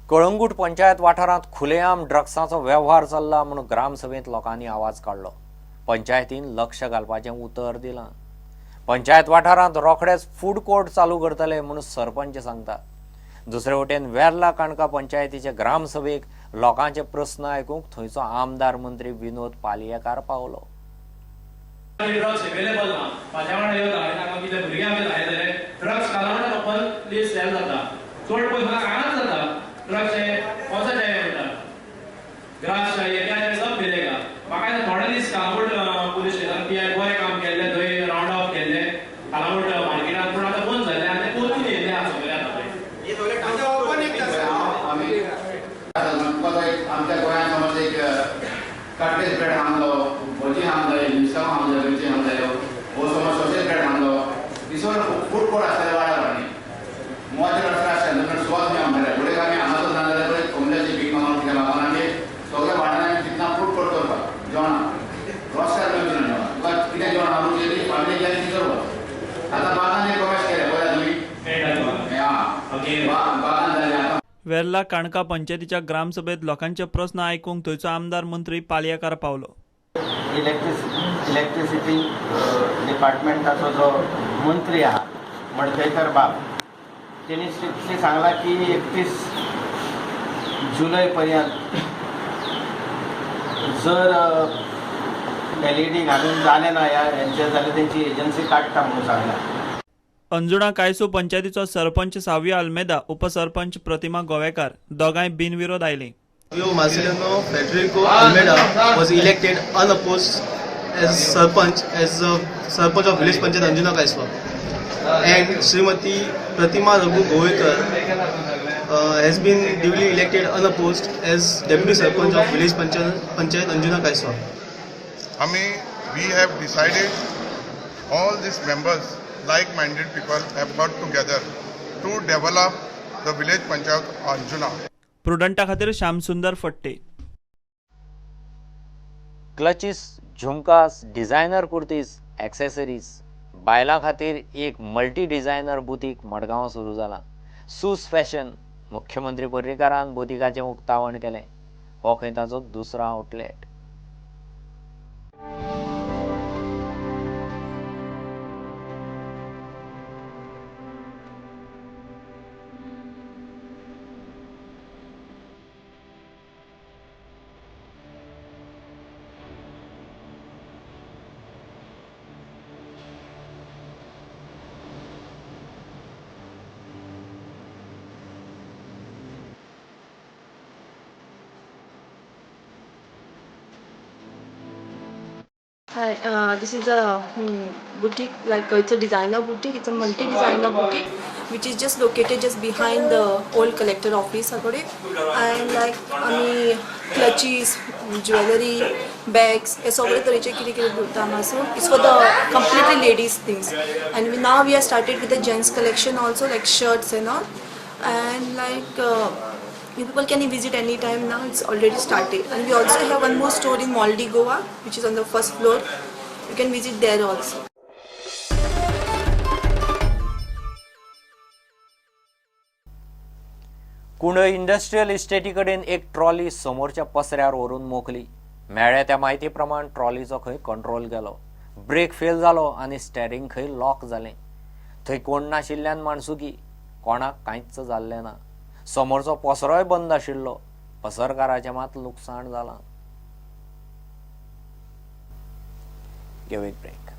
कळंगूट पंचायत वाठारांत खुलेआम ड्रग्साचो वेव्हार चल्ला म्हूण ग्रामसभेंत लोकांनी आवाज काडलो. पंचायतीन लक्ष घालपाचें उतर दिलां. पंचायत वाठारांत रोखडेच फूड कोर्ट चालू करतले म्हूण सरपंच सांगता. दुसरे वटेन वेर्ला काणका पंचायतीचे ग्रामसभेक लोकांचे प्रस्न आयकूंक थंयचो आमदार मंत्री विनोद पालयेकार पावलो. ड्रग्स अवेलेबल ना. फाल्यां वांगडा येवता आनी हांगा कितें भुरगे आमी लायतले ड्रग्स कालावडा ओपनली सेल जाता. चड पयस हांगाच जाता. ड्रग्स हे कौन सा चाहिए म्हणटा, ग्रास चाहिए, क्या चाहिए, सब मिलेगा. म्हाका थोडे दीस Calangute police station P I बरें काम केल्लें, थंय रावंड ऑफ केल्लें कालांगूट मार्केटान, पूण आतां बंद जाल्लें आनी ते परतून येयल्ले आसा सगळे आतां थंय. आमच्या गोंयांत समज एक कटलेस ब्रेड हांगलो, भजी हांगले, मिरसांग हांगले, मिरची हांगले, हो समज सॉसेज ब्रेड हांगलो, दिसोर फूड कोर्ट आसतले वाड्यार आनी मुवाचे रस्ते आसतले सुवात न्ही आमचे फुडें. आमी हांगासर ना जाल्यार पळय कोंबड्याची भीक मागून कितें मागून आमी सगळ्या वाड्यान तितना फूड कोर्ट करपाक जेवणां रस्त्यार मेळची ना जेवणां. तुका कितें जेवण हाडून केली फामिली गेली ती करपाक. आतां बागान एक कॉमर्स केलें पळया तुमी बागान जालें आतां. वेर्ला काणका पंचायतीच्या ग्रामसभेत लोकांचे प्रस्न आयकूंक थंयचो आमदार मंत्री पालयेकार पावलो. इलेक्ट्रिसिटी डिपार्टमेंटाचो जो मंत्री आहा मडकयकर बाब, तेणी स्ट्रिक्टली सांगला की 31 जुलय पर्यंत जर एलईडी घालून जालें ना ह्या हेंचें जाल्यार तेंची एजन्सी काडटा म्हणून सांगला. अंजुणा कायसो पंचायतीचो सरपंच सावियो आल्मेदा, उपसरपंच प्रतिमा गोवेकार दोगांय बिनविरोध आयलीं. Marcelino Federico Almeida was elected unopposed as sarpanch, as sarpanch of village panchayat Anjuna Kaiswa, and Srimati Pratima Raghu Govekar has been duly elected unopposed as deputy sarpanch of village panchayat Anjuna Kaiswa. We have decided all these members, like-minded people have got together to develop the village panchayat Anjuna. प्रुडंटा खातीर Shyamsundar Phadte. Clutches, jhumkas, designer kurtis, accessories बायलां खातीर एक multi designer बुतीक Madgaon सुरू जाला. सूस fashion मुख्यमंत्री पर्रीकारान बुतिकाचें उक्तावण केलें. हो खंय ताचो दुसरो outlet. Hi, this is a boutique, like it's a designer boutique, it's a multi-designer boutique which is just located just behind the old collector office. And like आमी क्लचीस, ज्वेलरी, बॅग्स हे सगळे तरेचे कितें कितें दवरता हांगासर. It's for the completely ladies things and now we are started with the gents collection also, like shirts and all. And like you people can visit any time now, it's already started. And we also have one more store in Maldi, Goa, which is on the first floor. You can visit there also. Kundai industrial इस्टेटी कडेन एक trolley समोरच्या पसऱ्यार व्हरून मोखली. मेळ्ळ्या त्या म्हायती प्रमाण ट्रॉलीचो खंय कंट्रोल गेलो, ब्रेक फेल जालो आनी स्टेरींग खंय लॉक जालें. थंय कोण नाशिल्ल्यान माणसुकी, कोणाक कांयच जाल्लें ना. समोरचो पसरोय बंद आशिल्लो. पसरकाराचें मात लुकसाण जालां. घेवं एक ब्रेक.